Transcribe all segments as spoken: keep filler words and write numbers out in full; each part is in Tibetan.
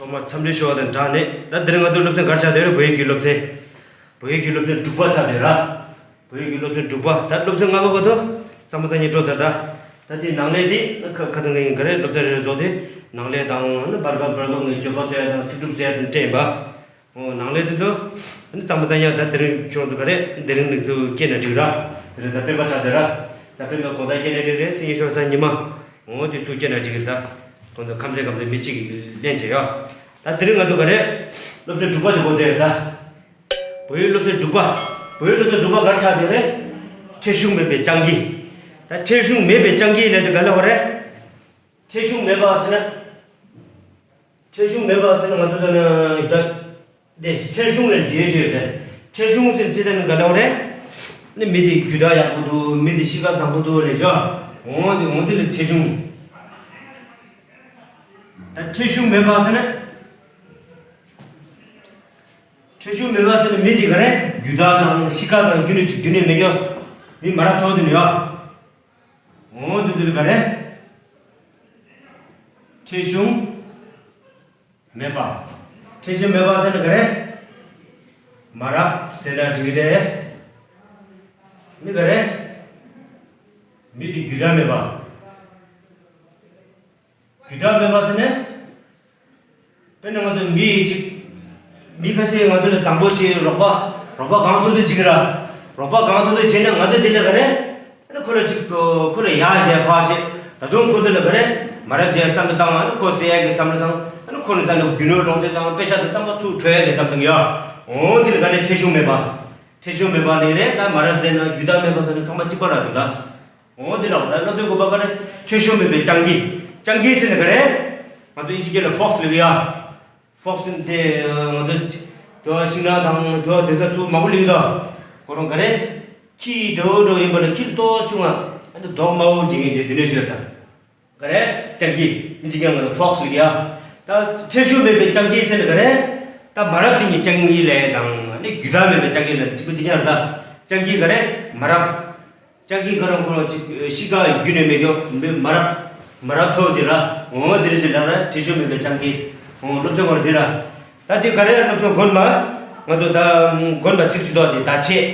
ཐོག་མར་འཚམས་འདྲི་ཞུ་བ་དང་སྦྲགས་ནས། ད་དེ་རིང་ང་ཚོའི་སློབ་ཚན་ག་རེ་ཆགས་བསྡད་རེད། བོད་ཡིག་གི་སློབ་ཚན། བོད་ཡིག་གི་སློབ་ཚན་དྲུག་པ་ཆགས་བསྡད་ར། བོད་ཡིག་གི་སློབ་ཚན་དྲུག་པ། ད་སློབ་ཚན་ལྔ་པ་བར་དུ་གཙང་མ་གཙང་རྐྱང་འགྲོ་ཚར། ད་ད་དེའི་ནང་ལས་དེ་ཁ་ཁ་སང་གི་ཡིན་ག་རེད། སློབ་ཚན་རེ་རེ་རྫོགས་ཏེ་ནང་ལས་དང་ནི་བར་སྐབས་བར་སྐབས་ནས་བརྗོད་པ་བཟོ་ཡ་དང་ཚིག་གྲུབ་བཟོ་ཡ་དང་སྤྲད་ཡིན་པ། འོ་ནང་ལས་དེ་ཚོ་ནི་གཙང་མ་གཙང་རྐྱང་། ད་དེ་རིང་ཁྱོད་ཚོ་ག་རེད། དེ་རིང་ནས་ཚུར་སྐྱེལ་ན་འགྲིག་ར། དེ་རིང་གཟའ་སྤེན་པ་ཆགས་བསྡད་ར། གཟའ་སྤེན་པའི་དགོང་དག་སྐྱེལ་ན་འགྲིག་རེད། སང་ཉིན་ཞོགས་གཟའ་ཉི་མ། འོ་དེ་ཚུར་སྐྱེལ་ན་འགྲིག་གི་རེད། ད་ཁོང་ཚོ་ཁམས་ཚན་ཁམས་ཚན་མི་གཅིག་གིས་ལེན་བྱས་ཡོད། ད་དེ་རིང་ང་ཚོ་ག་རེད། སློབ་ཚན་དྲུག་པ་དེ་འགོ་བཙུགས་ཡོད་ད། བོད་ཡིག་སློབ་ཚན་དྲུག་པ། བོད་ཡིག་སློབ་ཚན་དྲུག་པ་ག་རེ་ཆགས་བསྡད་རེད། ཁྲེལ་གཞུང་མེད་པའི་སྤྱང་ཀི། ད་ཁྲེལ་གཞུང་མེད་པའི་སྤྱང་ཀི་ལབ་དུས་ག་ལབ་པ་རེད། ཁྲེལ་གཞུང་མེད་པ་ཟེར་ན། ཁྲེལ་གཞུང་མེད་པ་ཟེར་ན་ང་ཚོ་ད་ནི་ད་དེ་ཁྲེལ་གཞུང་ལ་འབྲེལ་འབྲེལ་དེ། ཁྲེལ་གཞུང་ཟེར་ཅི་ད་ནི་ག་ལབ་པ་རེད། ནི་མི་དེ་རྒྱུ་དག་ཡག་པོ་འདུག་མི་དེ་གཤིས་ཀ་བཟང་པོ་འདུག་ལབ་བྱས། འོ་དེ་འོ་དེ་ལ་ཁྲེལ་གཞུང་། ད་ཁྲེལ་གཞུང་མེད་པ་ཟེར་ན། ཁྲེལ་གཞུང་མེད་པ་ཟེར་ན་མི་དེ་ག་རེ། རྒྱུ་དག་དང་གཤིས་ཀ་དང་རྒྱུ་ནས་ཅིག་རྒྱུ་ནས་མེད་ཀྱང་། མི་མ་རབས་ཚོ་དེ་ནི་ཡ། འོ་དེ་ཚོ་ལ་ག་རེ། ཁྲེལ་གཞུང་མེད་པ། ཁྲེལ་གཞུང་མེད་པ་ཟེར་ན་ག་རེ། མ་རབས་ཟེར་ན་འགྲིག་གི་རེད། ནི་ག་རེ། མི་དེ་རྒྱུ་དག་མེད་པ། རྒྱུ་དག་མེད་པ་ཟེར་ན། དཔེར་ན་ང་ཚོ་མི་ཡི་ཅིག་མི་ཁ་ཤས་ང་ཚོ་ལ་བཟང་པོ་ཅིག་རོགས་པ། རོགས་པ་གང་ཐུབ་ཐུབ་བྱེད་ཀྱི་ར། རོགས་པ་གང་ཐུབ་ཐུབ་བྱས་ན་ང་ཚོ་དེ་ལ་ག་རེ། ཨ་ནི་ཁོ་ལ་ཅིག་ཁོ་ལ་ཡག་བྱས་ཕར་བྱས། ད་དུང་ཁོ་ཚོ་ལ་ག་རེ། མ་རབས་བྱས་བསམ་བློ་བཏང་། ཨ་ནི་ཁོ་ཟེར་ཡག་གི་བསམ་བློ་བཏང་། ཨ་ནི་ཁོ་ལ་ད་ནི་རྒྱུ་ནོར་ལོངས་སྤྱོད་བཏང་། པེ་ཤ་དང་རྩམ་པ་ཚུར་འཕྲོད་ཡག་གི་བསམ་བློ་བཏང་གི་ཡ། འོ་འདི་ལ་ག་རེ། ཁྲེལ་གཞུང་མེད་པ། ཁྲེལ་གཞུང་མེད་པ་ལབ་རེད། ད་མ་རབས་ཟེར་ན་རྒྱུ་དག་མེད་པ་ཟེར་ན་ཚང་མ་གཅིག་པ་ར་འདུག་ད། འོ་འདི་ལ་འོ་ད་སློབ་ཚན་དགུ་པ་ག་རེ། ཁྲེལ་གཞུང་མེད་པའི་སྤྱང་ཀི། སྤྱང་ཀི་ཟེར་ན་ག་རེ། ང་ཚོ་ཨིན་ཇི་སྐད་ལ་ཕོག་སི་ལབ་ཀྱི་ཡ། ཕོག་སི་དེ་ང་ཚོ་དེ་བ་ཤིང་ནགས་དང་དེ་བ་དེ་ས་ཚུར་མང་པོ་ལུས་ད། ཁོ་རང་ག་རེ། ཁྱི་འདྲ་བོ་འདྲ་བོ་ཡིན་པ་ལ་ཁྱི་ལ་ཏོག་ཆུང་ང་། ཨ་ནི་མདོག་དམར་པོ་འཇིག་གི་འདུག་དེ་འདྲ་བྱོས་ད། ག་རེ། སྤྱང་ཀི། ཨིན་ཇི་སྐད་ང་ཚོ་ཕོག་སི་ལབ་ཀྱི་ཡ། ད་ཁྲེལ་གཞུང་མེད་པའི་སྤྱང་ཀི་ཟེར་ན་ག་རེ། ད་མ་རབས་ཅན་གྱི་སྤྱང་ཀི་ལབ་དང་ཨ་ནི་རྒྱུ་དག་མེད་པའི་སྤྱང་ཀི་ལབ་གཅིག་པ་གཅིག་རྐྱང་རེད་ད། སྤྱང་ཀི་ག་རེ། མ་རབས། སྤྱང་ཀི་ཁོ་རང་ཁོ་རང་ཅིག་གཤིས་ཀ་རྒྱུ་ནས་མེད་ཀྱང་མི་མ་རབས། མ་རབས་ཚོ་ཅིག་ར། འོ་འདིར་ཅིག་ལབ་ར། ཁྲེལ་གཞུང་མེད་པའི་སྤྱང་ཀི། འོ་སློབ་ཚན་ཁོ་རང་འདི་ར། ད་འདི་ག་རེ། སློབ་ཚན་དགོན་པ། ང་ཚོ་ད་དགོན་པ་ཚིག་ཞུ་དོགས་འདི་བརྡ་ཆད།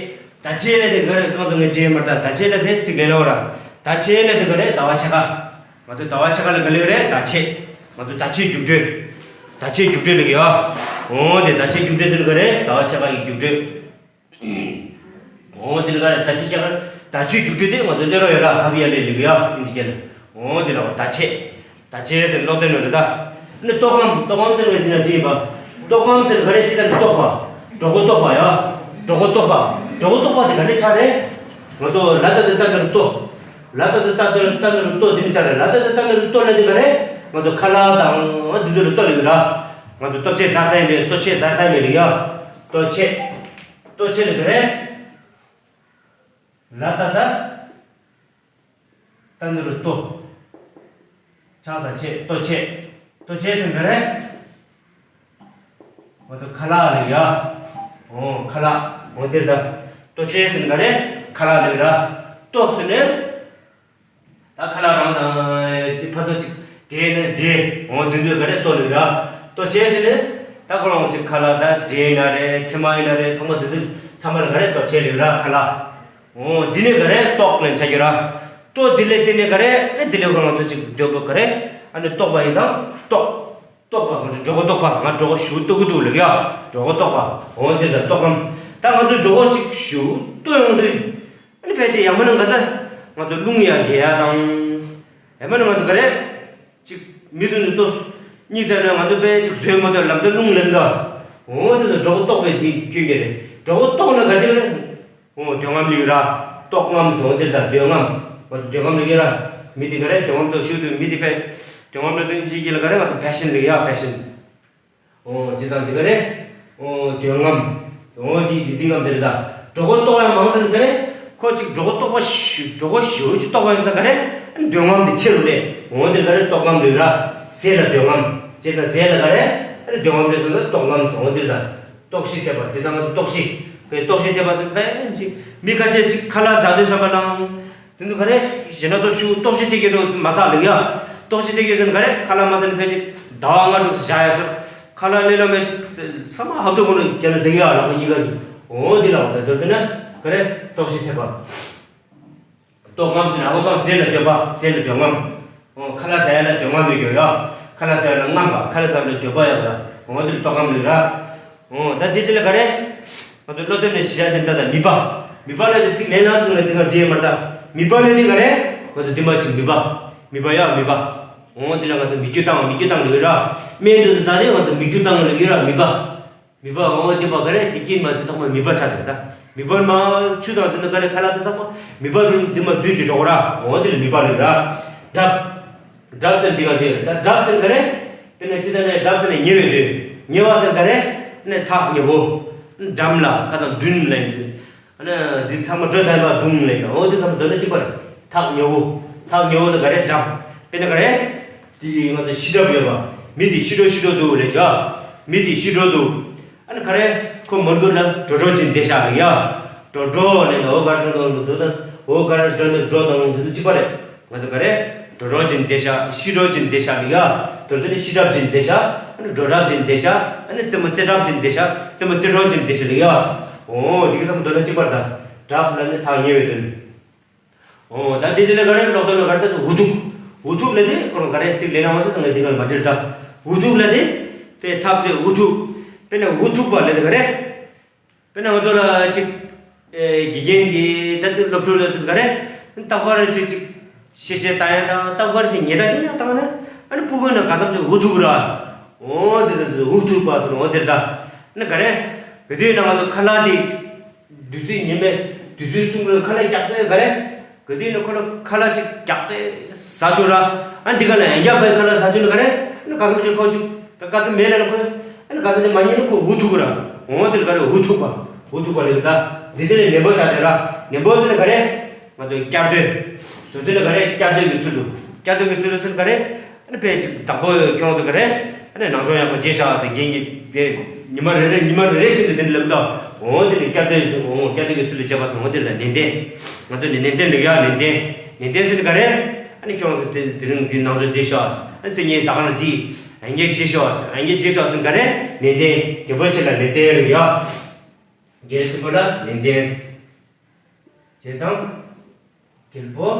བརྡ་ཆད་ལབ་དེ་ག་རེ། རྐང་བཙུགས་ནས་འདྲེས་མ་རེད་ད། བརྡ་ཆད་ལབ་དེ་ཚིག་ལེན་ལ་བ་ར། བརྡ་ཆད་ལབ་དེ་ག་རེ། ཟླ་བ་ཕྱེད་ཀ། ང་ཚོ་ཟླ་བ་ཕྱེད་ཀ་ལ་ག་ལབ་རེད། བརྡ་ཆད། ང་ཚོ་བརྡ་ཆད་རྒྱུགས་སྤྲོད། བརྡ་ཆད་རྒྱུགས་སྤྲོད་ལབ་ཀྱི་ཡ། འོ་དེ་བརྡ་ཆད་རྒྱུགས་སྤྲོད་ཟེར་ན་ག་རེ། ཟླ་བ་ཕྱེད་ཀ་གི་རྒྱུགས་སྤྲོད། འོ་འདི་ལ་ག་རེ། ད་ཅི་ཀྱང་ད་ཅི་རྒྱུགས་སྤྲོད་དེ་ང་ཚོ་སླེབས་རོགས་ཡོད་ར། ཧ་བི་ཡ་ལེ་ལེ་གི་ཡ། ཨིན་ཇི་སྐད་ལ། འོ་འདི་ལ་བ་ད་ཆེ། ད་ཆེ་ཟེར་ཀློག་དོན་ནི་རེད་ད། ནི་ལྟོགས་ངམ། ལྟོགས་ངམ་ཟེར་བའི་འདི་ན་འདི་ཡིན་པ། ལྟོགས་ངམ་ཟེར་ག་རེ། ཅི་ལྟར་ལྟོགས་པ། གྲོད་ཁོག་ལྟོགས་པ་ཡ། གྲོད་ཁོག་ལྟོགས་པ། གྲོད་ཁོག་ལྟོགས་པ་དེ་ག་རེ་ཆགས་རེད། ང་ཚོ་ལ་ད་དེ་ལྟ་ནི་རུ་ལྟོ། ལ་ད་དེ་ལྟ་དེ་ལྟ་ནི་རུ་ལྟོ་དེ་ནི་ཆགས་རེད། ལ་ད་དེ་ལྟ་ནི་རུ་ལྟོ་ལ་དེ་ག་རེ། ང་ཚོ་ཁ་ལག་དང་འདི་ཚོ་ལ་ལྟོ་ལ་ཡོད་ར། ང་ཚོ་ལྟོ་ཆས་ཟ་ས་ཡིན་པས། ལྟོ་ཆས་ཟ་ས་ཡིན་པས་ལ་ཡ། ལྟོ་ཆས། ལྟོ་ཆས་ལ་ག་རེ། ལ་ད་ད། ད་འདི་རུ་ལྟོ། ཆགས་ས་ཆེ། ལྟོ་ཆས། ལྟོ་ཆས་ཟེར་ག་རེ། འོ་ད་ཁ་ལག་ལ་ཡ། འོ་ཁ་ལག་འོ་འདིར་ད། ལྟོ་ཆས་ཟེར་ག་རེ། ཁ་ལག་ལ་ཡ། ལྟོ་ཟེར་ནས། ད་ཁ་ལག་རང་དང་ཅི་ཕ་ཚོ་ཅིག་འབྲས་ན་འབྲས། འོ་འདི་ཚོ་ག་རེ། ལྟོ་ལ་ཡ། ལྟོ་ཆས་ཟེར་ནས། ད་ཁོ་རང་ཅིག་ཁ་ལག་ད་འབྲས་ན་རེད། ཚེར་མ་ཡིན་ན་རེད། ཚང་མ་འདི་ཚོ་ཚང་མ་ལ་ག་རེ། ལྟོ་ཆས་ལ་ཡ་ཁ་ལག་འོ་འདི་ནས་ག་རེ། ལྟོགས་ལ་ཆ་རྒྱུ་ར། ལྟོ་འདི་ལས་དེ་ནས་ག་རེ། ཨ་ནི་འདི་ལས་ཁོ་རང་ཚོ་ཅིག་འདོད་པ་ག་རེ། ཨ་ནི་ལྟོགས་པ་ཡིན་ཙང་ལྟོགས། ལྟོགས་པ། ང་ཚོ་གྲོད་ཁོག་ལྟོགས་པ། ང་གྲོད་ཁོག་ཞེ་པོ་ལྟོགས་ཀྱི་འདུག་ལབ་ཡ། གྲོད་ཁོག་ལྟོགས་པ། འོ་འདི་ལ་ལྟོགས་ངམ། ད་ང་ཚོ་གྲོད་ཁོག་ཅིག་ཞེ་པོ་ལྟོགས་ཡོང་དུས། ཨ་ནི་ཕལ་ཆེར་ཡང་མིན་ན་ག་ས་ང་ཚོ་རླུང་ཡར་རྒྱས་ཡ་དང་། ཡང་མིན་ན་ང་ཚོ་ག་རེ། ཅིག་མི་དུ་ནི་ལྟོ། གཉིད་ཙམ་ན་ང་ཚོ་དཔེ་ཅིག་བཟོད་མ་ཐུབ། ལམ་སང་རླུང་ལངས་ད། འོ་འདི་ལ་གྲོད་ཁོག་ལྟོགས་པའི་དེ་རྒྱུ་རྐྱེན་རེད། གྲོད་ཁོག་ལྟོགས་ན་ག་ཅི་རེད། འོ་འདོད་རྔམ་ལ་ཡ་ར། ལྟོགས་རྔམ་ཟེར་འོ་འདིར་ད། འདོད་རྔམ། ང་ཚོ་འདོད་རྔམ་ལ་ཡ་ར། མི་དེ་ག་རེ་འདོད་རྔམ་ཚོ་ཤུགས་དུ་མི་དེ་དཔེ། འདོད་རྔམ་ལ་སོང་ཅིག་གི་ལ་ག་རེ། ང་ཚོ་ཕེ་ཤན་ལ་ཡ། ཕེ་ཤན། འོ་བྱས་ཙང་འདི་ག་རེ། འོ་འདོད་རྔམ། འོ་འདི་འདི་འདི་རྔམ་འདིར་ད། གྲོད་ཁོག་ལྟོགས་ཡ་མང་དྲགས་ག་རེ། ཁོ་ཅིག་གྲོད་ཁོག་ལྟོགས་པ་ཞུ། གྲོད་ཁོག་ཞེ་པོ་ཅིག་ལྟོགས་པ་ཡིན་ཙང་ག་རེ། འདོད་རྔམ་འདི་ཆེ་རུ་སླེབས། འོ་འདིར་ག་རེ། ལྟོགས་རྔམ་ལ་ཡ་ར། ཟས་ལ་འདོད་རྔམ། བྱས་ཙང་ཟས་ལ་ག་རེ། འདོད་རྔམ་སླེབས་སོང་ཙང་ལྟོགས་རྔམ་སོང་། འོ་འདིར་ད། ལྟོགས་ཤི་ཐེབས་པ། བྱས་ཙང་ང་ཚོ་ལྟོགས་ཤི། བས་ལྟོགས་ཤི་ཐེབས་པ་སོང་། བས་ཅིག་མི་ཁ་ཤས་ཅིག་ཁ་ལག་ཟ་དུས་བསམ་པ་ལའང་། དེ་ཚོ་ག་རེ། ཞེ་ན་ཚོ་ཤུ་ལྟོགས་ཤི་ཐེབས་ཀྱི་འགྲོ་མ་ཟ་ལེ་ཡ། ལྟོགས་ཤི་ཐེབས་ཀྱི་ཟེར་ན་ག་རེ། ཁ་ལག་མ་ཟ་ནས་ཕལ་ཆེར་ཟླ་བ་ལྔ་དྲུག་བཞག་ཡ་ཟེར། ཁ་ལག་ལེ་ལོ་མེད་ཅིག་ཚང་མ་ཧབ་ཏུ་ཁོ་ན་རྒྱ་ལ་ཟེར་གི་ཡ་ལག་པ་གཉིས་ཀ་གི། འོ་འདི་ལ་འོ་ད་འདོད་དེ་ན་ག་རེ་ལྟོགས་ཤི་ཐེབས་པ། ལྟོགས་རྔམ་ཟེར་ན་ཨ་ཁོ་ཚང་ཟས་ལ་འདོད་པ་ཟས་ལ་འདོད་རྔམ། འོ་ཁ་ལག་ཟ་ཡ་ལ་འདོད་རྔམ་ཡོད་ཀྱང་ཡ། ཁ་ལག་ཟ་ཡ་ལ་རྔམ་པ་ཁ་ལག་ཟ་ཡ་ལ་འདོད་པ་ཡོད་ལ་འོ་འདི་ལ་ལྟོགས་རྔམ་ལུས་ར། འོ་ད་འདི་ཚེ་ལ་ག་རེ། ང་ཚོ་བློ་དོན་ནས་ཞི་བྱ་ཅན་ད་ད་མིད་པ། མིད་པ་ལ་དེ་ཚིག་ལེན་ན་དུ་ལ་དེ་ག་འདྲེས་མར་ད། མིད་པ་ལ་དེ་ག་རེ། ང་ཚོ་འདི་མ་ཅིག་མིད་པ། མིད་པ་ཡ་མིད་པ། འོ་དེ་ལ་ང་ཚོ་མིད་སྐྱུ་བཏང་མིད་སྐྱུ་བཏང་ལུས་ར། སྨན་དུ་ཟ་དེ་ང་ཚོ་མིད་སྐྱུ་བཏང་ལུས་ར་མིད་པ། མིད་པ་འོ་འདི་པ་ག་རེ་འདི་སྐྱིད་མ་དེ་ཚང་མ་མིད་པ་ཆགས་དེ་ད། མིད་པ་མ་ཆུ་དང་དེ་ན་ག་རེ་ཁ་ལག་དེ་ཚང་མ་མིད་པ་རུ་འདི་མ་འཛུལ་གྱི་འགྲོ་གོ་ར་འོ་འདི་ལ་མིད་པ་ལུས་ར། འགྲབ། འགྲབ་ཟེར་འདི་ག་རེ་ད་འགྲབ་ཟེར་ག་རེ། དེ་ནས་ཅི་ད་ནས་འགྲབ་ཟེར་ནས་ཉེ་བའི་དུས་ཉེ་བ་ཟེར་ག་རེ། ནས་ཐག་ཉེ་བོ། འགྲམ་ལ་ཁ་དང་མདུན་ལ་ཡིན་དུས། ཨ་ནི་འདི་ཚང་མ་འགྲོ་ཚང་མ་སྒྲུང་ལས་ཀྱང་འོ་འདི་ཚང་མ་འདོད་ན་གཅིག་པ་རེད། ཐག་ཉེ་བོ། ཐག་ཉེ་བོ་ནི་ག་རེ་འགྲམ། དཔེར་ན་ག་རེ། དེ་ང་ཚོ་ཤི་གྲབས་ཡོད་པ། མི་དེ་ཤི་འགྲོ་ཤི་འགྲོ་འདུག་ལས་ཀྱང་། མི་དེ་ཤི་འགྲོ་འདུག་ཨ་ནི་ག་རེ། ཁོ་མར་འགོ་ལ་འགྲོ་འགྲོ་ཅིག་འདེད་ཤག་ལ་ཡ། འགྲོ་འགྲོ་ལས་ཀྱང་འོ་ག་རེ་འགྲོ་འདུག་ན་འོ་ག་རེ་འགྲོ་འདུག་འགྲོ་དང་འདི་ཚོ་གཅིག་པ་རེད། ང་ཚོ་ག་རེ། འགྲོ་འགྲོ་ཅིག་འདེད་ཤག་ཤི་འགྲོ་ཅིག་འདེད་ཤག་ལ་ཡ། དོར་དོར་ནི་ཤི་གྲབས་ཅིག་འདེད་ཤག་ཨ་ནི་འགྲོ་གྲབས་ཅིག་འདེད་ཤག་ཨ་ནི་རྩེད་མོ་རྩེ་གྲབས་ཅིག་འདེད་ཤག་རྩེད་མོ་རྩེ་འགྲོ་ཅིག་འདེད་ཤག་ལ་ཡ། འོ་འདི་གི་ཚང་མ་འདོད་ན་གཅིག་པར་ད། གྲབས་ལ་ནི་ཐག་ཉེ་བའི་དོན། འོ་ད་དེ་ཚེ་ལ་ག་རེ་ཀློག་དོན་ལ་ག་རེ་ད་འུ་ཐུག་འུ་ཐུག་ལ་དེ་ཁོ་རང་ག་རེ་ཚིག་ལས་རང་བ་སོ་སོ་ངས་འདི་གར་མ་བྲིས་ད། འུ་ཐུག་ལ་དེ། དཔེ་ཐབས་ཟེར་འུ་ཐུག་དཔེར་ན་འུ་ཐུག་པ་ལ་དེ་ག་རེ། དཔེར་ན་ང་ཚོ་ལ་ཅིག་ཨེ་དགེ་རྒན་གྱིས་ད་དུང་སློབ་ཕྲུག་ལ་དུ་ག་རེ། རྟག་པར་ཅིག་ཅིག་བཤད་བཤད་བཏང་ཡ་དང་རྟག་པར་ཅིག་ཉེས་དག་རྒྱག་ཡ་བཏང་ན་ཨ་ནི་སྤུ་གུ་ན་ག་ཙམ་ཅིག་འུ་ཐུག་ར། འོ་དེ་ཚོ་འུ་ཐུག་པ་སོང་འོ་དེར་ད། ཨ་ནི་ག་རེ། ག་དུས་ན་ང་ཚོ་ཁ་ལག་དེ་དུས་ཚོད་ཉི་མའི་དུས་ཚོད་གསུམ་ལ་ཁ་ལག་རྒྱག་ཚད་ག་རེ། ག་དུས་ན་ཁོ་ལ་ཁ་ལག་ཅིག་རྒྱག་ཚད་ཟ་ཆོག་ར། ཨ་ནི་འདི་ག་ལ་ཡང་རྒྱག་པའི་ཁ་ལག་ཟ་ཆོག་ན་ག་རེ། ཨ་ནི་ག་ཙམ་ཅིག་ཁོ་ཅིག་ད་ག་ཚོད་མེད་ལ་ཁོ། ཨ་ནི་ག་ཚོད་ཅིག་མ་ཉན་ན་ཁོ་འུ་ཐུག་ར། འོ་དེར་ག་རེ་འུ་ཐུག་པ། འུ་ཐུག་པ་ལས་ད། འདི་ཚེ་ནས་ནན་པོ་བྱ་དེ་ར། ནན་པོ་ཟེར་ན་ག་རེ། ང་ཚོ་བསྐྱར་ཟློས། བཟོ་དུས་ལ་ག་རེ་བསྐྱར་ཟློས་ཀྱི་ཚུལ་དུ། བསྐྱར་ཟློས་ཀྱི་ཚུལ་དུ་ཟེར་ག་རེ། ཨ་ནི་ཕལ་ཆེར་བདག་པོ་ཁྱོད་ཚོ་ག་རེ། ཨ་ནི་ནང་སྦྱོང་ཡག་པོ་བྱས་ཤག་ཟེར་རྒན་གྱིས་དེ། ཉི་མ་རེ་རེ་ཉི་མ་རེ་རེ་བཞིན་དུ་དེ་འདྲ་ལབ་འདུག་འོ་དེ་ནི་བསྐྱར་ཟློས་ཟེར་འོ་བསྐྱར་ཟློས་ཀྱི་ཚུལ་དུ་བྱས་པ་སོང་འོ་དེ་ལ་ནན་ཏན། ང་ཚོ་ནི་ནན་ཏན་ལབ་ཡ་ནན་ཏན། ནན་ཏན་ཟེར་ནི་ག་རེ། ཨ་ནི་ཁྱོད་ཚོ་དེ་དེ་རིང་དེ་ནང་སྦྱོང་བྱས་ཤག་ཨ་ནི་སེ་ཉིན་ད་ག་ན་དེ། ཨན་གྱིས་བྱས་ཤག་ཨན་གྱིས་བྱས་ཤག་ཟེར་ག་རེ་ནན་ཏན་རྒན་པོ་ཆེ་ལ་ནན་ཏན་ལབ་ཡ། རྒན་ཆེན་པོ་ལ་ནན་ཏན། བྱས་ཙང་། རྒན་པོ།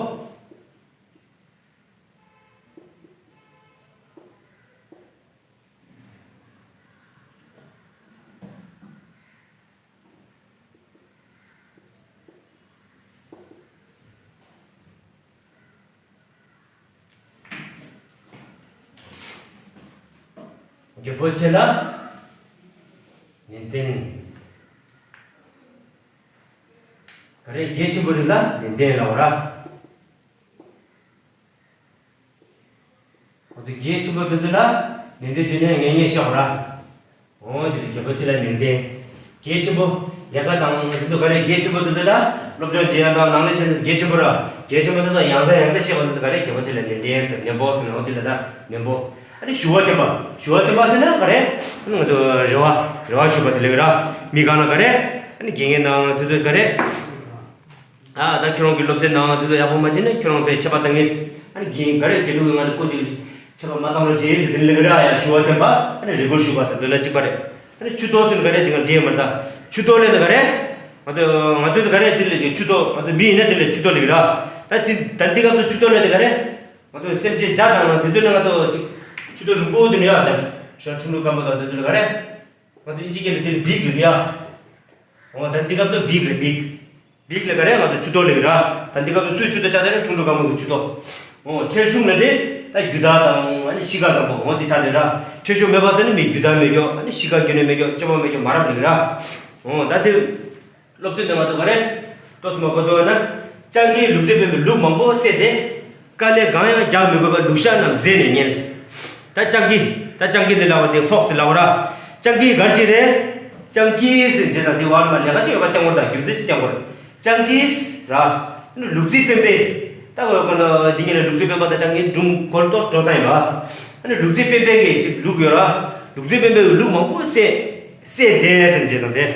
རྒད་པོ་ཆེ་ལ་ནན་ཏན། ག་རེ་རྒྱལ་ཆེན་པོ་རིགས་ལ་ནན་ཏན་ལབ་ར། འོ་དེ་རྒྱལ་ཆེན་པོ་དེ་ཚོ་ལ་ནན་ཏན་བྱས་ནས་ངེས་ངེས་ཤོག་ར། འོ་དེ་རྒད་པོ་ཆེ་ལ་ནན་ཏན། རྒྱལ་ཆེན་པོ་ལས་ཀ་དང་དེ་ཚོ་ག་རེ་རྒྱལ་ཆེན་པོ་དེ་ཚོ་ལ་སློབ་སྦྱོང་བྱེད་ཡ་དང་ནང་ལས་བྱེད་ན་རྒྱལ་ཆེན་པོ་ར། རྒྱལ་ཆེན་པོ་དེ་ཚོ་ཡང་སེ་ཡང་སེ་བཤད་པ་དེ་ཚོ་ག་རེ་རྒད་པོ་ཆེ་ལ་ནན་ཏན་ཟེར་ནན་པོ་ཟེར་ནས་འོ་དེ་ལ་ད་ནན་པོ། ཨ་ནི་ཞུ་བ་བསྟན་པ། ཞུ་བ་བསྟན་པ་ཟེར་ན་ག་རེ། ཨ་ནི་ང་ཚོ་རེ་བ་རེ་བ་ཞུ་བ་དེ་ལས་ར། མི་གང་ལ་ག་རེ། ཨ་ནི་དགེ་རྒན་དང་དེ་ཚོ་ག་རེ། ཨ་ད་ཁྱོད་རང་གི་སློབ་ཚན་ནང་དེ་ཚོ་ཡག་པོ་མ་བྱས་ན་ཁྱོད་རང་དཔེ་ཆད་པ་བཏང་ངེས། ཨ་ནི་རྒན་ག་རེ་དགེ་ཕྲུག་གི་ང་ལ་སྐུ་མཁྱེན་ཆད་པ་མ་བཏང་རོགས་བྱེད་ཟེར་དེ་ལས་ར་ཡ་ཞུ་བ་བསྟན་པ་ཨ་ནི་རེ་སྐུལ་ཞུ་བ་ཟེར་འདོད་ན་གཅིག་པ་རེད། ཨ་ནི་ཆུ་ཐོག་ཟེར་ན་ག་རེ་དེ་ག་འདྲེས་མ་རེད་ད། ཆུ་ཐོག་ལས་ན་ག་རེ། ང་ཚོ་ང་ཚོ་དེ་ག་རེ་དེ་ལས་ཀྱི་ཆུ་ཐོག་ང་ཚོ་མི་ཡིན་ན་དེ་ལས་ཆུ་ཐོག་ལས་ར། ད་དེ་ད་འདི་སྐབས་སུ་ཆུ་ཐོག་ལས་ན་ག་རེ། ང་ཚོ་སེམས་ཅན་བྱ་དང་དེ་ཚོ་ལས་ང་ཚོ་ཅིག་ཆུ་ཐོག་རིང་པོ་དེ་ནས་ཡར་བྱ་ཆུ་ཁྲུང་ཁྲུང་སྐམ་པོ་དང་དེ་ཚོ་ལས་ག་རེ། ང་ཚོ་ཨིན་ཇི་སྐད་ལ་དེ་ལས་བིག་ལབ་ཡ། འོ་ད་འདི་སྐབས་སུ་བིག་རེད་བིག་བིག་ལ་ག་རེ་ང་ཚོ་ཆུ་ཐོག་ལབ་ཀྱི་ར། ད་འདི་སྐབས་སུ་སུས་ཆུ་ཐོག་ཆགས་ད་རེ་ཁྲུང་ཁྲུང་སྐམ་པོ་གི་ཆུ་ཐོག་འོ་ཁྲེལ་གཞུང་ལ་དེ་ད་རྒྱུ་དག་དང་ཨ་ནི་གཤིས་ཀ་བཟང་པོ་འོ་དེ་ཆགས་དེ་ར། ཁྲེལ་གཞུང་མེད་པ་ཟེར་ནི་མི་རྒྱུ་དག་མེད་ཀྱོག་ཨ་ནི་གཤིས་ཀ་རྒྱུ་ནས་མེད་ཀྱོག་སྤྱོད་པ་མེད་ཀྱོག་མ་རབས་ལབ་ཀྱི་ར། འོ་ད་དེ་སློབ་ཚན་དེ་ང་ཚོ་ག་རེ། ཏོག་ཙམ་མ་གོ་ཚོ་ན། སྤྱང་ཀིའི་ལུག་རྫི་སྤུན་པའི་ལུག་མང་པོ་བསད་དེ། དཀའ་ལས་གང་ཡང་རྒྱག་མི་དགོས་པར་ལུག་ཤ་རྣམས་བཟས་ནས་ཉལ། ད་སྤྱང་ཀི། ད་སྤྱང་ཀི་དེ་ལབ་པ་དེ་ཕོགས་སུ་ལབ་པ་ར། སྤྱང་ཀི་གར་ཅི་རེད། སྤྱང་ཀི་ཟེར་བྱས་ཙང་དེ་བར་མ་ལས་ཀ་ཅི་ཡོད་པ་སྟོན་དགོས་ར་རྒྱུ་མཚན་ཅི་སྟོན་དགོས་ར། སྤྱང་ཀི་ར། ལུག་རྫི་སྤུན་པའི། ད་གོ་གོ་ན་འདི་ཉིད་ལ་ལུག་རྫི་སྤུན་པ་དང་སྤྱང་ཀི་སྒྲུང་གོ་ཏོག་ཙམ་འགྲོ་ས་ཡིན་པ། ཨ་ནི་ལུག་རྫི་སྤུན་པའི་གི་ཅིག་ལུག་ཡོད་ར། ལུག་རྫི་སྤུན་པའི་ལུག་མང་པོ་བསད། བསད་དེ་ཟེར་བྱས་ཙང་དེ།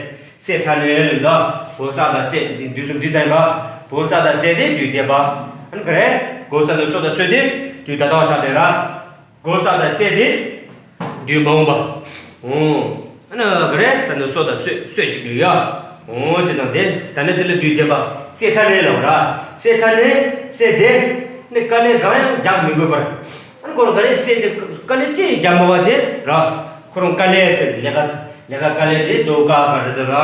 བསད་ཚར་ནས་ལུག་ད། གོ་ས་དང་བསད་དེ་དུས་སུ་འབྲི་ས་ཡིན་པ། གོ་ས་དང་བསད་དེ་དུས་འདས་པ། ཨ་ནི་ག་རེ། གོ་ས་དང་སོ་དང་གསོད་དེ་དུས་ད་ལྟ་བ་ཆགས་དེ་ར། གོ་ས་དང་བསད་དེ་དུས་མ་འོངས་པ། འོ། ཨ་ནི་ག་རེ་ཟེར་ན་སོ་དང་སོད་སོད་ཅིག་ལ་ཡ། འོ་ཅི་ཙང་དེ་ད་ནི་དེ་ལ་དུས་བསྡད་པ་སེ་ཚ་ནས་ལ་བ་ར། སེ་ཚ་ནས་སེ་དེ་ནི་དཀའ་ལས་གང་ཡང་རྒྱག་མི་དགོས་པར། ཨ་ནི་ཁོ་རང་ག་རེ་སེ་ཅི་དཀའ་ལས་ཅི་རྒྱག་མ་བ་ཅེ་ར། ཁོ་རང་དཀའ་ལས་ཟེར་ལས་ཀ་ལས་ཀ་དཀའ་ལས་དེ་དོ་ཀ་ག་རེ་དེ་ར།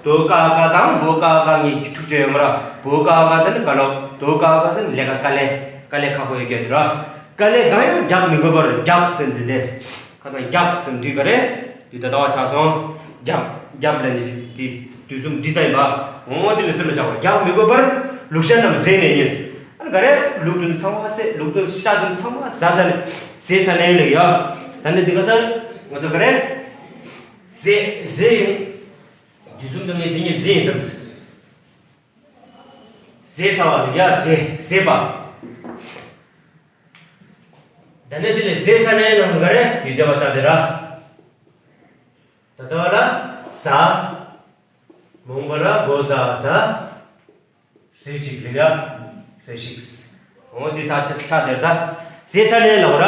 དོ་ཀ་ག་དང་བོ་ཀ་ག་གཉིས་ཀྱི་འཁྲུག་ཆ་ཡོད་མ་ར། བོ་ཀ་ག་ཟེར་ནི་བཀའ་སློབ། དོ་ཀ་ག་ཟེར་ནི་ལས་ཀ་དཀའ་ལས་དཀའ་ལས་ཁག་པོ་ཡོད་ཀྱི་དེ་ར། དཀའ་ལས་གང་ཡང་རྒྱག་མི་དགོས་པར་རྒྱག་ཟེར་འདི་དེ། ཁ་སང་རྒྱབ་ཟེར་དུས་ག་རེ། དུས་ད་ལྟ་བ་ཆགས་སོང་། རྒྱབ་རྒྱབ་ལ་ནི་དེ་དུས་གསུམ་འདྲི་ས་ཡིན་པ། འོ་དེ་ལ་སེམས་ལ་བཞག་པ་རྒྱག་མི་དགོས་པར་ལུག་ཤ་རྣམས་ཟས་ནས་ཉོས། ཨ་ནི་ག་རེ་ལུག་དོན་ཚང་མ་ཟས། ལུག་དོན་ཤ་དོན་ཚང་མ་ཟ་ཚ་ནས་ཟས་ཚ་ནས་ལེགས་ཡ། ད་ནི་འདི་ག་ས་ང་ཚོ་ག་རེ་ཟས་ཟས་ཡིན། དུས་གསུམ་དུ་ངས་འདི་ཉིད་འདྲི་ཡིན་བསམ། ཟས་ཚ་བ་ལེགས་ཡ་ཟས་ཟས་པ། ད་ནི་དེ་ལས་ཟས་ཚ་ནས་ལ་ག་རེ་དུས་བདེ་བ་ཆགས་དེ་ར། ད་ལྟ་བ་ལ་ཟ། མོང་པ་ལ་མགོ་ཟ་ཟ། ཟས་གཅིག་ལེགས་ཡ། ཟས་ཤིག་འོ་འདི་ཐག་ཆ་ཆགས་དེ་ར། ད་ཟས་ཚ་ནས་ལ་བ་ར།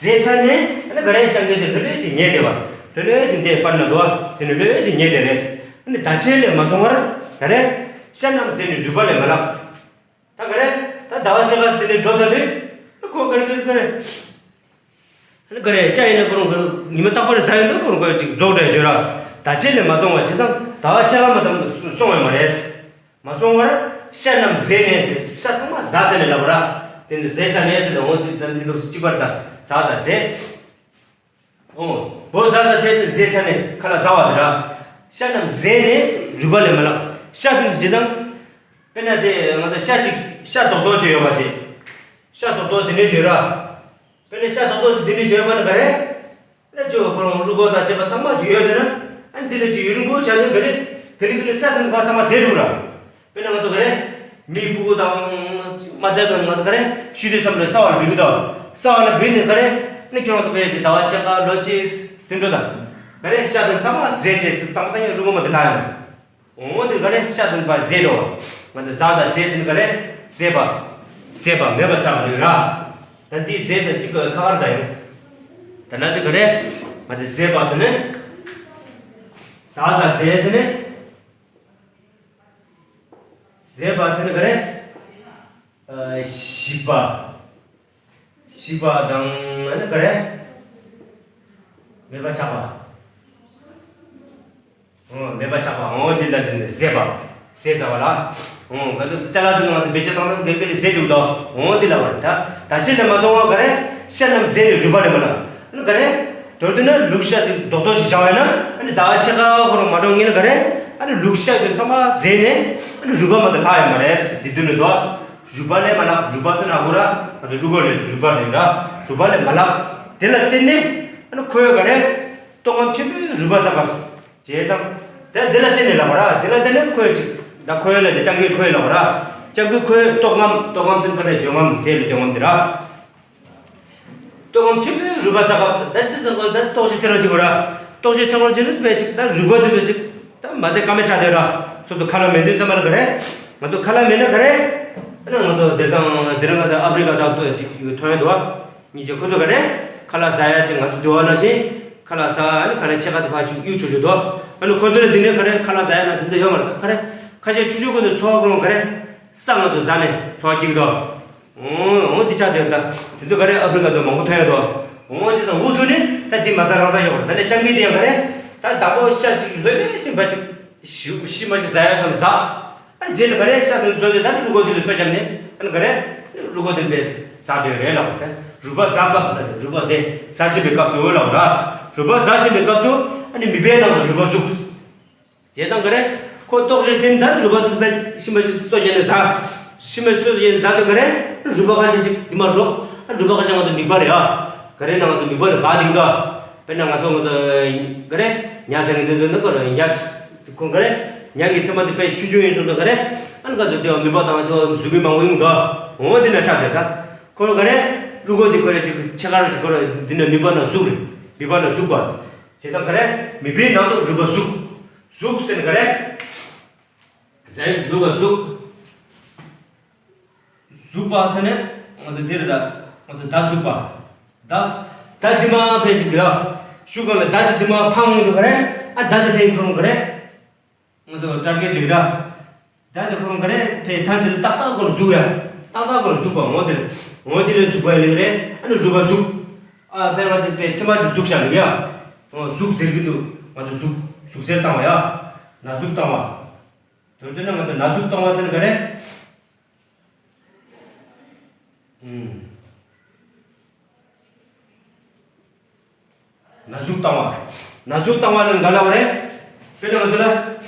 ཟས་ཚ་ནས་ཨ་ནི་ག་རེ་ཅང་གི་དེ་ལྷོད་ལྷོད་ཅིག་ཉལ་དེ་བ། ལྷོད་ལྷོད་ཅིག་འདས་པར་ན་དོ་བ་དེ་ནི་ལྷོད་ལྷོད་ཅིག་ཉལ་དེ་རེད། ཨ་ནི་ད་ཆེན་ལས་མ་སོང་བར་ག་རེ། ཤ་རྣམས་ཟས་ནས་རུས་པ་ལས་མ་ལགས། ད་ག་རེ། ད་ཟླ་བ་ཕྱེད་ཀ་དེ་ནས་འགྲོ་ཚར་དུས། ཁོ་ག་རེ་ག་རེ་ག་རེ། ཨ་ནི་ག་རེ་ཤ་ཡིན་ན་ཁོ་རང་ག་ཉི་མ་རྟག་པར་ཟ་ཡོང་དུས་ཁོ་རང་ག་ཅིག་རྫོགས་འདྲ་བརྗོད་ར། ད་ཆེད་ལས་མ་སོང་བ་བྱས་ཙང་ཟླ་བ་ཕྱེད་ཀ་མ་དམ་སོང་བས་མ་རེད། མ་སོང་བར་ཤ་རྣམས་ཟས་ནས་ཟས་ཤ་ཚང་མ་ཟ་ཚར་ནས་ལབ་པ་ར། དེ་ནི་ཟས་ཚར་ནས་ཟེར་ནས་འོ་དེ་ད་འདི་ལོགས་སུ་གཅིག་པར་ད་ཟ་ད་ཟས། ཨོ། བོ་ཟ་ཟ་ཟས་ཟས་ཚར་ནས་ཁ་ལག་ཟ་བ་དེ་ར། ཤ་རྣམས་ཟས་ནས་རུས་པ་ལས་མ་ལགས། ཤ་དེ་ཚོ་བྱས་ཙང་། དཔེར་ན་དེ་ང་ཚོ་ཤ་གཅིག་ཤ་རྡོག་རྡོག་ཅིག་ཡོད་པ་ཅིག་ཤ་རྡོག་རྡོག་དེ་འདྲས་བྱོས་ར། དཔེར་ན་ཤ་རྡོག་རྡོག་ཅིག་དེ་འདྲས་བྱོས་པ་ནི་ག་རེ། ལ་ཅོ་ཁོ་རང་རུས་ཁོག་དང་བཅས་པ་ཚང་མ་ཅིག་ཡོད་ཟེར་ན། ཨ་ནི་དེ་ལ་ཅིག་ཡུན་རིང་པོ་བཞག་ནས་ག་རེ། དེ་རིང་གི་ལ་ཤ་དེ་ཚོ་ཚང་མ་ཟས་འགྲོ་ར། དཔེར་ན་ང་ཚོ་ག་རེ། མི་སྤུ་གུ་དང་། མ་བྱས་པའི་ང་ཚོ་ག་རེ། ཤི་དུས་ཙམ་ལ་ས་བ་ལ་བུད་ཀྱི་དང་། ས་བ་ལ་བུད་ནས་ག་རེ། ནི་ཁྱོད་རང་ཚོ་ག་རེ་ཟེར་ཟླ་བ་ཕྱེད་ཀ་ལོ་གཅིག་དུད་འགྲོ་དང་། ག་རེ་ཤ་དང་ཚང་མ་ཟས་བྱས་ཚེ་གཙང་གཙང་ཡང་རུལ་མ་དེ་ལྷག་ཡོང་། འོ་དེ་ག་རེ་ཤ་དང་པ་ཟས་འགྲོ། ང་ཚོ་ཟ་དང་ཟས་ཟེར་ནི་ག་རེ། ཟས་པ། ཟས་པ་མེད་པ་ཆགས་པ་ཡོད་ར། ད་འདི་ཟས་དང་གཅིག་གི་ཁ་ཁར་ད་ཡོང་། ད་ན་དེ་ག་རེ། ང་ཚོ་ཟས་པ་ཟེར་ནི། ཟ་དང་ཟས་ཟེར་ནི། ཟས་པ་ཟེར་ནི་ག་རེ། ཨ། བཞི་པ། བཞི་པ་དང་ཨ་ནི་ག་རེ། མེད་པ་ཆགས་པ། ཨོ། མེད་པ་ཆགས་པ། ཨོ། འདི་ལ་འདི་ནི་ཟས་པ། ཟས་ཟ་བ་ལ། ཨོ། ང་ཚོ་ཅ་ལག་དེ་ནང་དུ་བེད་སྤྱོད་བཏང་ན་དགེ་སྤེལ་ལས་ཟས་འདུག་དོ། ཨོ། འདི་ལ་བ་ད་ད་ཕྱིན་ནས་མ་སོང་བ་ག་རེ། ཤ་རྣམས་ཟས་ནས་རུས་པ་ལས་མ་ལགས། ཨ་ནི་ག་རེ། མདོར་བསྡུ་ན་ལུག་ཤ་ཅིག་རྡོག་རྡོག་ཅིག་བཞག་པ་ཡིན་ན། ཨ་ནི་ཟླ་བ་ཕྱེད་ཀ་ཁོ་རང་མ་འགྲོ་ངེས་ན་ག་རེ། ཨ་ནི་ལུག་ཤ་དེ་ཚང་མ་ཟས་ནས། ཨ་ནི་རུས་པ་མ་གཏོགས་ལྷག་ཡོད་མ་རེད། འདི་མདོར་བསྡུ་ན་དོ། རུས་པ་ལས་མ་ལགས། རུས་པ་ཟེར་ན་ཧུ་ར། ང་ཚོ་རུས་ཁོག་ལས་རུས་པ་རེད་ར། རུས་པ་ལས་མ་ལགས། དེ་ལ་བརྟེན་ནས་ཨ་ནི་ཁོས་ག་རེ། ལྟོགས་སྐོམ་ཆེན་པོས་རུས་པ་ཟ་སྐབས། བྱས་ཙང་། དེ་འདི་ལ་བརྟེན་ནས་ལབ་པ་ར། འདི་ལ་བརྟེན་ནས་ཁོས་ཅིག་ད་ཁོས་ལ་དེ་སྤྱང་ཀིས་ཁོས་ལབ་པ་ར། སྤྱང་ཀིས་ཁོས་ལྟོགས་སྐོམ། ལྟོགས་སྐོམ་ཟེར་ཁོ་རེ་འདོད་རྔམ་ཟས་ལ་འདོད་རྔམ་དེ་ར། ལྟོགས་སྐོམ་ཆེན་པོས་རུས་པ་ཟ་སྐབས། ད་ཅི་ཟེར་དགོས། ད་ལྟོགས་ཤི་ཐེ་རང་ཅིག་གོ་ར། ལྟོགས་ཤི་ཐེ་རང་ཅིག་ནི་བས་ཅིག་ད་རུས་པ་དེ་ཚོ་ཅིག་ད་མ་ཟས་ཀ་མེད་ཆགས་དེ་ར། སོ་སོ་ཁ་ལག་མེད་དུས་ཙམ་པ་ལ་ག་རེ། ང་ཚོ་ཁ་ལག་མེད་ན་ག་རེ། ཨ་ནི་ང་ཚོ་དེང་སང་དེ་རིང་ང་ཚོ་ཨ་ཕི་རི་ཀ་དང་ཏོག་ཅིག་ཐོན་ཡོད་དོ། ཉིན་རྒྱུན་ཁོ་ཚོ་ག་རེ། ཁ་ལག་ཟ་ཡ་ཅིག་ང་ཚོ་འདི་བ་ནང་བཞིན། ཁ་ལག་ཟ་ཨ་ནི་ཁ་ལག་ཕྱེད་ཀ་དེ་ཕར་ཅིག་གཡུག་ཆོག་ཆོག་དོ། ཨ་ནི་ཁོ་ཚོ་ལ་འདི་ནས་ག་རེ་ཁ་ལག་ཟ་ཡ་ན་འདི་ཚོ་ཡོད་མ་རེད། ཁ་རེ། ཁ་ཤས་ཆུང་ཆུང་ཀུན་ཏུ་འཚོ་བ་ཁོ་རང་ག་རེ། ས་ང་ཚོ་ཟ་ནས་འཚོ་བ་སྐྱེལ་གི་འདུག་འོ་འོ་འདི་ཆགས་བསྡད་ད། དེ་ཚོ་ག་རེ་ཨ་ཕི་རི་ཀ་དུ་མང་པོ་ཐོན་ཡོད་དོ། འོ་ཅི་ཙང་འུ་ཐུག་ནས་ད་འདི་མ་ཟ་རང་ཟ་ཡོད་པ་རེད། ད་ནས་སྤྱང་ཀི་དེ་ཡང་ག་རེ། ད་བདག་པོ་ཤ་ཅིག་ལྷོད་ལྷོད་ཅིག་འབའ་ཅིག་ཤི་ཤི་མ་ཤི་ཟ་ཡ་སོང་ཟ། ཨ་རྗེས་ལ་ག་རེ་ཤ་དེ་བཟོས་ཏེ་ད་རུས་ཁོག་དེ་ལ་སོ་བརྒྱབ་ནས་ཨ་ནི་ག་རེ། རུས་ཁོག་དེ་པས་ཟ་དོན་རེད་ལབ་པ་དེ། རུས་པ་ཟ་སྐབས་ལ་རུས་པ་དེ་ཟ་བཞིན་པའི་སྐབས་སུ་ལབ་པ་ར། རུས་པ་ཟ་བཞིན་པའི་སྐབས་སུ་ཨ་ནི་མིད་པའི་ནང་ལ་རུས་པ་ཟུག་བྱས་ཙང་ག་རེ། ཁོ་ལྟོགས་ཤི་ཐེབས་ད་རུས་པ་དེ་པས་ཤི་མ་ཤི་སོ་བརྒྱབ་ནས་ཟ། ཤི་མ་ཤི་སོ་བརྒྱབ་ནས་ཟ་དུས་ག་རེ། རུས་པ་ཁ་ཤས་ཅིག་འདི་མ་འགྲོ། ཨ་རུས་པ་ཁ་ཤས་ང་ཚོ་མིད་པ་རེད་ཨ། ག་རེ་ན་ང་ཚོ་མིད་པ་རེད་ག་འདི་གི་ད། དཔེར་ན་ང་ཚོ་ང་ཚོ། ག་རེ། ཉ་ཟེར་གི་འདི་ཚོ་ནི་ག་རེ་ཉ། ཁོང་ག་རེ། ཉ་གི་མཚན་མ་དེ་དཔེ་ཆུང་ཆུང་ཡིན་སོང་ཙང་ག་རེ། ཨ་ནི་ག་ཚོད་དེ་བ་མིད་པ་དང་དེ་བ་ཟུག་གི་མང་པོ་ཡོང་གི་འདུག་འོ་འདི་ན་ཆགས་བསྡད་ད། ཁོ་རང་ག་རེ། རུས་ཁོག་དེ་ཁོ་རེ་ཅིག་ཕྱེད་ཀ་རེ་ཅིག་ཁོ་རེ་འདི་ན་མིད་པ་ན་ཟུག་རེད། མིད་པ་ན་ཟུག་པ། བྱས་ཙང་ག་རེ། མིད་པའི་ནང་དུ་རུས་པ་ཟུག་ཟུག་ཟེར་ནི་ག་རེ། ཟས་ཟུག་ག་ཟུག་ཟུག་པ་ཟེར་ནས་ང་ཚོ་འདིར་ད་ང་ཚོ་ད་ཟུག་པ། ད་ད་འདི་མ་ཕལ་ཆེར་འདི་ལ་ ཤུགས་གང་ལ་བརྡ་དེ་དུ་མ་ཕང་ཡོང་དུ་ག་རེ། ཨ་བརྡ་དེ་ཕན་ཁོ་རང་ག་རེ། ང་ཚོ་ཊར་གེཊ་ལེགས་ར། བརྡ་དེ་ཁོ་རང་ག་རེ་ཕན་ཐང་དེ་ལ་ཏག་ཏག་སྐོར་ཟུག་ཡ། ཏག་ཏག་སྐོར་ཟུག་པ་འོ་དེ་ལ་འོ་དེ་ལ་ཟུག་པ་ལེགས་རེད། ཨ་ནི་རུས་པ་ཟུག་ཨ་ཕན་ང་ཚོ་ཕན་ཚེ་མ་ཅིག་ཟུག་བྱ་ལེགས་ཡ། འོ་ཟུག་ཟེར་གི་འདུག་ང་ཚོ་ཟུག་ཟུག་གཟེར་བཏང་བ་ཡ། ན་ཟུག་བཏང་བ། དོན་དུ་ན་ང་ཚོ་ན་ཟུག་བཏང་བ་ཟེར་ན་ག་རེ། ཨུམ། ན་ཟུག་བཏང་བ། ན་ཟུག་བཏང་བ་ནི་ག་ལ་བ་རེད། དཔེར་ན་ང་ཚོ་ལ།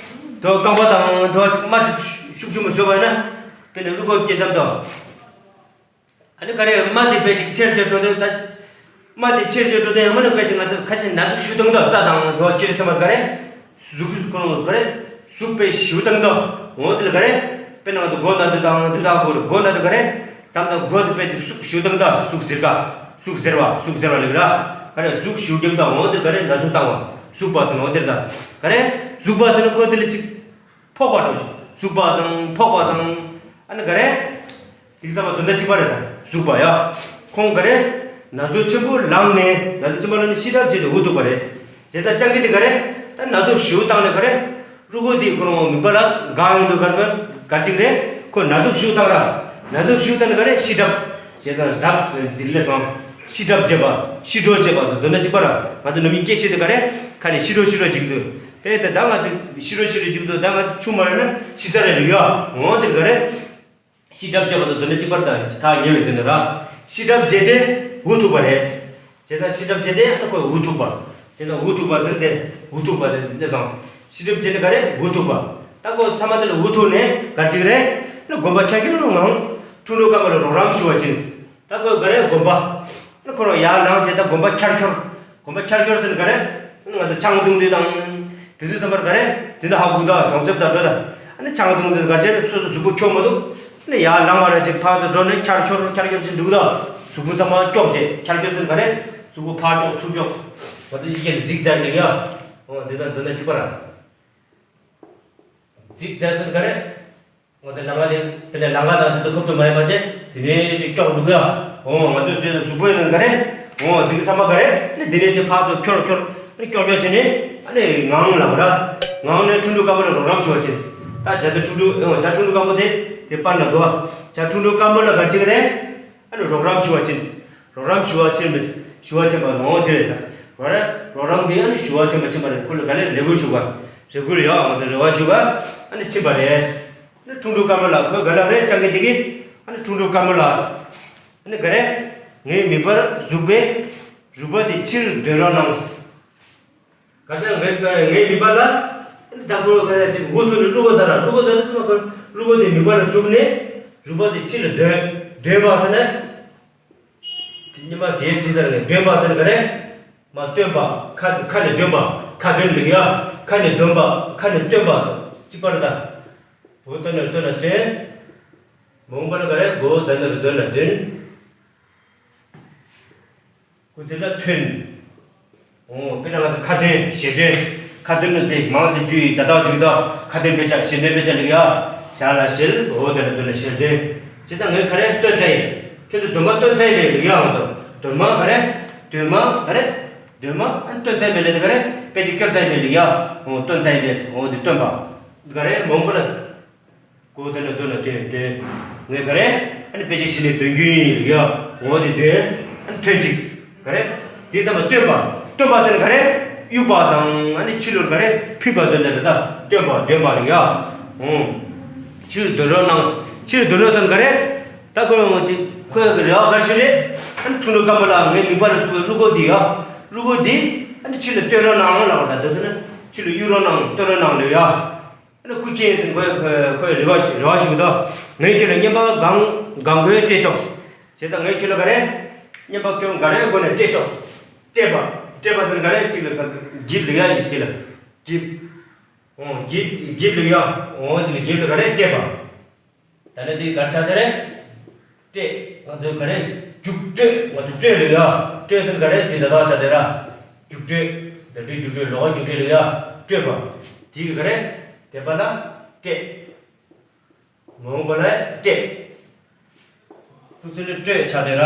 དོ་རྐང་པ་དང་དོ་ཅིག་མ་ཅིག་ཤུགས་ཆུང་མ་བཟོས་པ་ཡིན་ན། དཔེར་ན་རུས་ཁོག་སྐྱེ་ཙམ་དང་། ཨ་ནི་ག་རེ་རྨ་དེ་དཔེ་ཅིག་ཆེར་ཆེར་འགྲོ་དུས་ད། རྨ་དེ་ཆེར་ཆེར་འགྲོ་དུས་ཡང་མ་ནི་དཔེ་ཅིག་ང་ཚོ་ཁ་ཤས་ན་ཟུག་ཞུ་དང་དང་རྩ་དང་དོ་ཁྱེར་ཚང་མར་ག་རེ། ཟུག་གི་ཁོ་རང་ག་རེ། ཟུག་པའི་ཞུ་དང་དང་འོ་དེ་ལ་ག་རེ། དཔེར་ན་ང་ཚོ་མགོ་ན་དུ་དང་དུ་དག་གོ་ལ་མགོ་ན་དུ་ག་རེ། ཙམ་དང་མགོ་དུ་དཔེ་ཅིག་ཟུག་ཞུ་དང་དང་ཟུག་ཟེར་ག་ཟུག་ཟེར་བ་ཟུག་ཟེར་བ་ལེགས་ར། ག་རེ་ཟུག་ཞུ་དང་དང་འོ་དེ་ལ་ག་རེ་ན་ཟུག་བཏང་བ་ཟུག་པ་ཟེར་ན་འོ་དེ་ལ་ད། ག་རེ། ཟུག་པ་ཟེར་ན་གོ་དེ་ལ་ཅིག་ཕོག་པ་འགྲོ་ཞིང་ཟུག་པ་དང་ཕོག་པ་དང་། ཨ་ནི་ག་རེ། དེང་སང་མ་དོན་དག་གཅིག་པ་རེད་ད་ཟུག་པ་ཡ། ཁོང་ག་རེ། ན་ཟུག་ཆེན་པོ་ལངས་ནས་ན་ཟུག་ཆེན་པོ་ལངས་ནས་ཤི་གྲབས་བྱས་ཏེ་འུ་ཐུག་པ་རེད། བྱས་ཙང་སྤྱང་ཀི་དེ་ག་རེ། ད་ན་ཟུག་ཞུ་བཏང་ནས་ག་རེ། རུས་ཁོག་དེ་ཁོ་རང་མིད་པ་ལ་འགག་ཡོང་དུས་ག་རེ་ག་ཅིག་རེད། ཁོ་ན་ཟུག་ཞུ་བཏང་ར། ན་ཟུག་ཞུ་བཏང་ནས་ག་རེ་ཤི་གྲབས། བྱས་ཙང་གྲབས་འདི་ལས་སོང་། ཤི་གྲབས་བྱས་པ་ཤི་གྲབས་བྱས་པ་སོགས་དོན་དག་གཅིག་པ་ར། ང་ཚོ་ནང་མི་སྐད་ཆ་དེ་ག་རེ། ཁ་ནས་ཤི་གྲབས་ཤི་གྲབས་བྱེད་ཀྱི་འདུག་དེ་ད་ང་ཚོ་ཤི་གྲབས་ཤི་གྲབས་བྱེད་ཀྱི་འདུག་ད་ང་ཚོ་ཆུང་མ་རེད་ན་ཤི་ས་རེད་ལུས་ཡ། འོ་དེ་ག་རེ། ཤི་གྲབས་བྱས་པ་དང་དོན་དག་གཅིག་པར་དང་ཐག་ཉེ་བའི་དོན་དུ་ར། ཤི་གྲབས་བྱས་ཏེ་འུ་ཐུག་པ་རེད། བྱས་ཙང་ཤི་གྲབས་བྱས་ཏེ་ཨ་ཁོས་འུ་ཐུག་པ། བྱས་ཙང་འུ་ཐུག་པ་ཟེར་ཏེ་འུ་ཐུག་པ་རེད་ལས་སོང་། ཤི་གྲབས་བྱས་ནས་ག་རེ་འུ་ཐུག་པ། ད་ཁོ་ཐ་མ་དེ་ལ་འུ་ཐུག་ནས་ག་རེ་ཅིག་རེད། ན་དགོན་པ་ཁྱར་ཁྱོར་ངང་། ཁྲུང་ཁྲུང་དཀར་མོ་ལ་རོགས་རམ་ཞུ་བ་ཕྱིན། ད་ཁོས་ག་རེ་དགོན་པ། ན་ཁོ་རང་ཡར་ལངས་བྱས་ད་དགོན་པ་ཁྱར་ཁྱོར། དགོན་པ་ཁྱར་ཁྱོར་ཟེར་ན་ག་རེ། ང་ཚོ་ཆང་བཏུང་དུས་དང་། དེ་ཚོའི་བསམ་པར་ག་རེ། དེ་འདྲ་ཧ་གོ་ད་གྲོང་གསེབ་དང་འགྲོ་ད། ཨ་ནི་ཆང་བཏུང་དུས་ག་ཅེར་སོ་སོ་གཟུགས་པོ་འཁྱོག་མ་འདུག་ཨ་ནི་ཡར་ལངས་པ་ར་ཅིག་ཕར་ཚུར་འགྲོ་ནས་ཁྱར་ཁྱོར་ཁྱར་ཁྱོར་ཅིག་འདུག་ད། གཟུགས་པོ་ཚང་མ་འཁྱོག་བྱས་ཁྱར་ཁྱོར་ཟེར་ན་ག་རེ། གཟུགས་པོ་ཕར་འཁྱོག་ཚུར་འཁྱོག་ང་ཚོ་ཡི་གེ་ལ་ཛིག་ཛག་ལེགས་ཡ། འོ་འདི་དང་འདི་འདྲ་གཅིག་པ་ར། ཛིག་ཛག་ཟེར་ན་ག་རེ། ང་ཚོ་ལམ་ཁ་དེ་དཔེར་ན་ལམ་ཁ་དང་དེ་ཚོ་ཁོབ་ཏུ་མ་ཡིན་པ་བྱས་དེ་ནས་ཅིག་ཀྱོག་འདུག་ཡ། འོ་ང་ཚོས་བཟོས་ན་གཟུགས་པོའི་ནང་ག་རེ། འོ་དེ་གི་ས་མ་ག་རེ་ནི་དེ་ནས་ཅིག་ཕར་ཚུར་ཁྱོར་ཁྱོར་ནི་ཀྱོག་ཀྱོག་བྱས་ནས་ཨ་ནི་ངང་ལ་བ་ར། ངང་ནས་ཁྲུང་ཁྲུང་དཀར་མོ་ལ་རོགས་རམ་ཞུ་བ་བྱས། ད་བྱ་དེ་ཁྲུང་ཁྲུང་འོ་བྱ་ཁྲུང་ཁྲུང་དཀར་མོ་དེ་དེ་པར་ན་འདུག་བ། བྱ་ཁྲུང་ཁྲུང་དཀར་མོ་ལ་ག་རེ་བྱེད་གི་རེད། ཨ་ནི་རོགས་རམ་ཞུ་བ་བྱས། རོགས་རམ་ཞུ་བ་བྱས་མེད། ཞུ་བ་འཐེན་པ་ངོ་དེ་རེད་ད། རོགས་རམ་རོགས་རམ་གི་ཨ་ནི་ཞུ་བ་འཐེན་པ་ཕྱིན་པ་རེད། ཁོ་ལ་ག་ལེར་རེ་སྐུལ་ཞུ་བ། རེ་སྐུལ་ཡོད་ང་ཚོ་རེ་བ་ཞུ་བ། ཨ་ནི་ཕྱིན་པ་རེད། ཨ་ནི་ཁྲུང་ཁྲུང་དཀར་མོ་ལགས་ཁོས་ག་ལ་རེད་ཅང་གི་དེ་གི། ཨ་ནི་ཁྲུང་ཁྲུང་དཀར་མོ་ལགས། ཨ་ནི་ག་རེ། ངའི་མིད་པར་ཟུག་པའི་རུས་པ་དེ་ཕྱིར་འདོན་རོགས་གནང་། ག་ས་ངའི་ངའི་མིད་པ་ལ། ཨ་ནི་ད་ཁོ་ལ་ག་རེ་ཅིག་འུ་ཐུག་ནས་རུས་པ་ཟ་ར་རུས་པ་ཟ་ནས་ཚུར་མ་ཁོ་རུས་པ་དེ་མིད་པ་ལ་ཟུག་ནས་རུས་པ་དེ་ཕྱིར་འདོན་འདོན་པ་ཟེར་ནས། དེ་ཉི་མ་འབྲས་འབྲས་ཟེར་ནས་འདོན་པ་ཟེར་ག་རེ། མ་བཏོན་པ་ཁ་ཁ་ནས་འདོན་པ་ཁ་འདོན་ལེགས་ཡ། ཁ་ནས་འདོན་པ་ཁ་ནས་བཏོན་པ་ཟེར་གཅིག་པ་རེད་ད། འོ་བཏོན་ན་བཏོན་ན་བཏོན། མ་འོངས་པ་ལ་ག་རེ་མགོ་བོ་འདོན་ན་འདོན་ན་འདོན། སྐུ་ཚེ་ལ་ཐོན། འོ་དཔེར་ན་ང་ཚོ་ཁ་འདོན་ཞལ་འདོན། ཁ་འདོན་ནི་དེ་མང་ཆེ་དུས་ད་ལྟ་བརྗོད་ད་ཁ་འདོན་དཔེ་ཆ་ཞལ་འདོན་དཔེ་ཆ་ལེགས་ཡ། ཞར་ལ་ཞལ་འོ་དེ་ལ་འདོན་ལ་ཞལ་འདོན། བྱས་ཙང་ངས་ག་རེ་སྟོན་ཚར་ཡིན། ཁྱོད་ཚོ་འདོན་མ་སྟོན་ཚར་ཡིན་པས་ལེགས་ཡ། ང་ཚོ་འདོན་མ་ག་རེ། འདོན་མ་ག་རེ། འདོན་མ་ཨ་སྟོན་ཚར་ཡིན་པས་ལེགས་དེ་ག་རེ་དཔེ་ཆ་སྐྱོར་ཚར་ཡིན་པས་ལེགས་ཡ། འོ་སྟོན་ཚར་ཡིན་པས་འོ་དེ་སྟོན་པ། ག་རེ་མང་པོ་ལ། གོ་དོན་ལ་དོན་ལ་དོན་དོན། ངས་ག་རེ། ཨ་ནི་དཔེ་ཆ་ཞིག་ནས་དོན་རྒྱུ་ཡིན་ཡ། འོ་དེ་དོན། ཨ་ནི་ཐོན་ཅིག་ག་རེ། དེ་ཙམ་ལ་སྟོན་པ། སྟོན་པ་ཟེར་ན་ག་རེ། གཡུག་པ་དང་ཨ་ནི་ཕྱི་ལོར་ག་རེ་ཕུད་པ་དོན་དེ་ལ་ད་སྟོན་པ་འདོན་པ་རེད་ཡ། འོ། ཕྱིར་འདོན་རོགས་གནང་། ཕྱིར་འདོན་རོགས་ཟེར་ན་ག་རེ། ད་ཁོ་རང་ཅིག་ཁོས་གི་རེ་བ་ག་རེ་ཞུ་རེད། ཨ་ནི་ཁྲུང་ཁྲུང་དཀར་མོ་ལགས་ངའི་མིད་པ་ལ་ཟུག་པའི་རུས་ཁོག་འདི་ཡ། རུས་ཁོག་འདི། ཨ་ནི་ཕྱི་ལ་སྟོན་རོགས་གནང་ལབ་པ་ད་དེ་ཚོ་ནི་ཕྱི་ལ་གཡུག་རོགས་གནང་སྟོན་རོགས་གནང་ལབ་ཡ། ཨ་ནི་སྐུ་མཁྱེན་ཟེར་ཁོས་ཁོས་ཁོས་རེ་བ་ཞུ་རེ་བ་ཞུ་གི་འདུག་ངས་ཁྱོད་ལ་རྔན་པ་གང་གང་དགོས་སྤྲད་ཆོག་བྱས་ཙང་ངས་ཁྱོད་ལ་ག་རེ། རྔན་པ་ཁྱོད་ག་རེ་དགོས་ནས་སྤྲད་ཆོག་སྤྲད་པ། སྤྲད་པ་ཟེར་ན་ག་རེ་གཅིག་ལ་ག་ཚོད་འགྱིབ་ལ་ཡ་ཡིན་གཅིག་ལ། འགྱིབ། འོ་འགྱིབ་འགྱིབ་ལ་ཡ། འོ་དེ་ལ་འགྱིབ་ལ་ག་རེ་སྤྲད་པ། ད་ནི་འདི་གར་ཆགས་དེ་རེད། སྤྲད། ང་ཚོས་ག་རེ། རྒྱུགས་སྤྲོད། ང་ཚོས་སྤྲོད་ལ་ཡ། སྤྲོད་ཟེར་ག་རེ་དེ་ད་ལྟ་ཆགས་དེ་ར། རྒྱུགས་སྤྲོད། ད་སྤྲོད་རྒྱུགས་སྤྲོད་ལོགས་ཀ་རྒྱུགས་སྤྲོད་ལ་ཡ། སྤྲོད་པ། དེ་གི་ག་རེ། དེ་པ་ལ། སྤྲད། མ་འོངས་པ་ལ་སྤྲད། སྐུ་ཚེ་ལ་སྤྲོད་ཆགས་དེ་ར།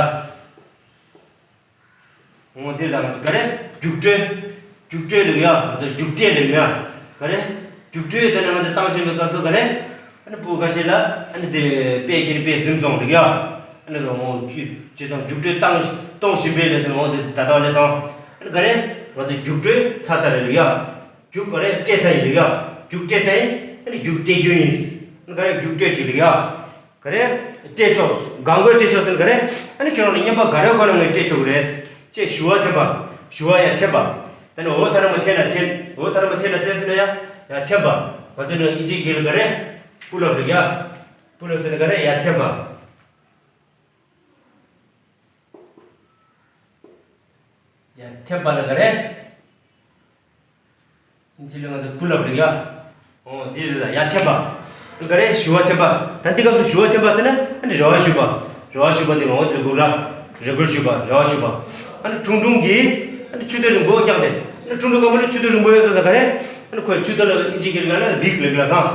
འོ་དེ་ལ་ང་ཚོ་ག་རེ། རྒྱུགས་སྤྲོད། རྒྱུགས་སྤྲོད་ལབ་ཡ། ང་ཚོ་རྒྱུགས་སྤྲད་ལབ་ཡ། ག་རེ། རྒྱུགས་སྤྲོད་དེ་ནས་ང་ཚོ་བཏང་བཞིན་པའི་སྐབས་སུ་ག་རེ། ཨ་ནི་སྤུ་གུ་ཁ་ཤས་ལ་ཨ་ནི་དེ་པས་ཁྱེར་པས་ཟིན་སོང་ལབ་ཡ། ཨ་ནི་ལོ་ངོ་བཅུ་བཅུ་ཙམ་རྒྱུགས་སྤྲོད་བཏང་གཏོང་བཞིན་པའི་ལས་སོང་ངོ་དེ་ད་ལྟ་ལས་སོང་། ཨ་ནི་ག་རེ། ང་ཚོ་རྒྱུགས་སྤྲོད་ཚར་ཚར་རེད་ལབ་ཡ། རྒྱུགས་ག་རེ་སྤྲད་ཚར་ཡིན་ལབ་ཡ། རྒྱུགས་སྤྲད་ཚར་ཡིན། ཨ་ནི་རྒྱུགས་སྤྲད་རྒྱུ་ཡིན། ཨ་ནི་ག་རེ་རྒྱུགས་སྤྲོད་ཅིག་ལབ་ཡ། ག་རེ། སྤྲད་ཆོག་གང་དགོས་སྤྲད་ཆོག་ཟེར་ག་རེ། ཨ་ནི་ཁྱེད་རང་ལ་བརྙན་པར་ག་རེ་དགོས་ན་ངས་སྤྲད་ཆོག་གི་རེད། ཅེས་ཞུ་བ་འཐེན་པ། ཞུ་བ་ཡ་འཐེན་པ། ད་ནི་འོ་ཐ་ར་མ་འཐེན་ན་འཐེན། འོ་ཐ་ར་མ་འཐེན་ན་འཐེན་ཟེར་ན་ཡ། ཡ་འཐེན་པ། ང་ཚོ་ནི་ཨིན་ཇིའི་སྐད་ལ་ག་རེ། པུལ་ཨབ་རེད་ཡ། པུལ་ཨབ་ཟེར་ན་ག་རེ་ཡ་འཐེན་པ། ཡ་འཐེན་པ་ལ་ག་རེ། ཨིན་ཇི་ལ་ང་ཚོ་པུལ་ཨབ་རེད་ཡ། འོ་འདི་རེད་ལ་ཡ་འཐེན་པ། ག་རེ་ཞུ་བ་འཐེན་པ། ད་འདི་སྐབས་སུ་ཞུ་བ་འཐེན་པ་ཟེར་ན་ཨ་ནི་རེ་བ་ཞུ་བ། རེ་བ་ཞུ་བ་དེ་ངོ་བོ་རེ་སྐུལ་ར། རེ་སྐུལ་ཞུ་བ་རེ་བ་ཞུ་བ། ཨ་ནི་ཁྲུང་ཁྲུང་གིས་ཨ་ནི་མཆུ་ཏོ་རིང་པོ་བརྐྱངས་ཏེ། ཨ་ནི་ཁྲུང་ཁྲུང་ག་མ་ནི་མཆུ་ཏོ་རིང་པོ་ཡོད་ས་ད་ག་རེ། ཨ་ནི་ཁོས་མཆུ་ཏོ་ལ་ཨིན་ཇི་སྐད་ལ་ན་བིག་ལབ་ལ་སང་།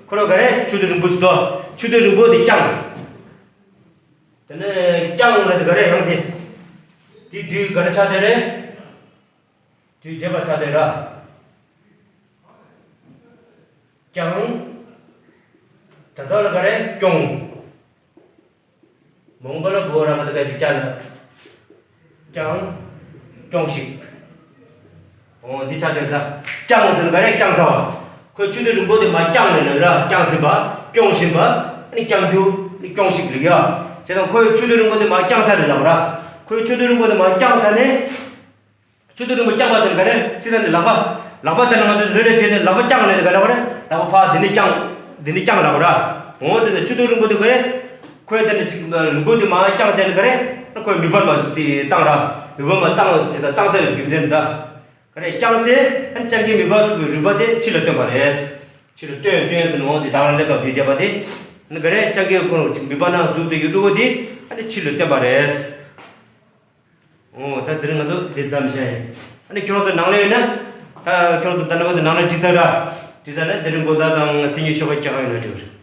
ཁོ་ར་ག་རེ་མཆུ་ཏོ་རིང་པོ་ཞིག་ཏོ། མཆུ་ཏོ་རིང་པོ་དེ་བརྐྱངས། དེ་ནས་བརྐྱངས་ལ་དེ་ག་རེ་ཡང་དེ། དེ་དུས་ག་རེ་ཆགས་དེ་རེད། དུས་འདས་པ་ཆགས་དེ་ར། བརྐྱངས། ད་ལྟ་ལ་ག་རེ་བརྐྱངས། མང་པོ་ལ་བོ་ར་ག་དེ་ག་དུས་བརྐྱངས་ལ། བརྐྱངས། བརྐྱངས་ཤིག་འོ་འདི་ཆགས་དེ་ད། བརྐྱངས་ཟེར་ན་ག་རེ་བརྐྱངས་ཚར་བ། ཁོའི་མཆུ་ཏོ་རིང་པོ་དེ་མར་བརྐྱངས་ནས་ལ་ར་བརྐྱངས་ཟིན་པ། བརྐྱངས་བཞིན་པ། ཨ་ནི་བརྐྱངས་རྒྱུ། ཨ་ནི་བརྐྱངས་ཤིག་ལབ་ཡ། བྱས་ཙང་ཁོའི་མཆུ་ཏོ་རིང་པོ་དེ་མར་བརྐྱངས་ཚར་ནས་ལབ་ར། ཁོའི་མཆུ་ཏོ་རིང་པོ་དེ་མར་བརྐྱངས་ཚར་ནས། མཆུ་ཏོ་རིང་པོ་བརྐྱངས་པ་ཟེར་ག་རེ། ཕྱི་ལ་ནི་ལག་པ། ལག་པ་དེ་ནི་ང་ཚོས་ལྷོད་ལྷོད་བྱས་ནས་ལག་པ་བརྐྱངས་ནས་ག་ལབ་པ་རེད། ལག་པ་ཕར་འདི་ནས་བརྐྱངས། འདི་ནས་བརྐྱངས་ལབ་པ་ར། འོ་དེ་ནས་མཆུ་ཏོ་རིང་པོ་དེ་ག་རེ། ཁོས་དེ་ནས་ཅིག་རིང་པོ་དེ་མར་བརྐྱངས་བྱས་ནས་ག་རེ། ཁོས་མིད་པ་མར་དེ་བཏང་ར། མིད་པ་མར་བཏང་བྱས་ཙང་བཏང་ཚར་བའི་རྒྱུ་མཚན་དེ་ད། ག་རེ་བརྐྱངས་ཏེ་ཨ་ནི་སྤྱང་ཀིའི་མིད་པ་ཟུག་པའི་རུས་པ་དེ་ཕྱི་ལ་བཏོན་པ་རེད། ཕྱི་ལ་བཏོན་བཏོན་ཟེར་ནས་འོ་དེ་དང་རང་ལས་ཙང་དེ་བསྡད་པ་དེ། ཨ་ནི་ག་རེ་སྤྱང་ཀིའི་ཁོ་རང་ཅིག་མིད་པ་ནང་ཟུག་དེ་ཡོད་འགྲོ་གོ་དེ་ཨ་ནི་ཕྱི་ལ་བཏོན་པ་རེད། འོ་ད་དེ་རིང་ང་ཚོ་དེ་ཙམ་བཤད་ཡིན། ཨ་ནི་ཁྱོད་ཚོ་ནང་ལ་ཡོད་ན། ད་ཁྱོད་ཚོ་ད་ནང་ལ་ནང་ལ་བྲིས་ཚར་ར། བྲིས་ཚར་ན་དེ་རིང་གོ་ད་དང་སེམས་ཉིད་ཤོག་ཁ་རྒྱག་ཡོད་ན་འགྲིག་རེད།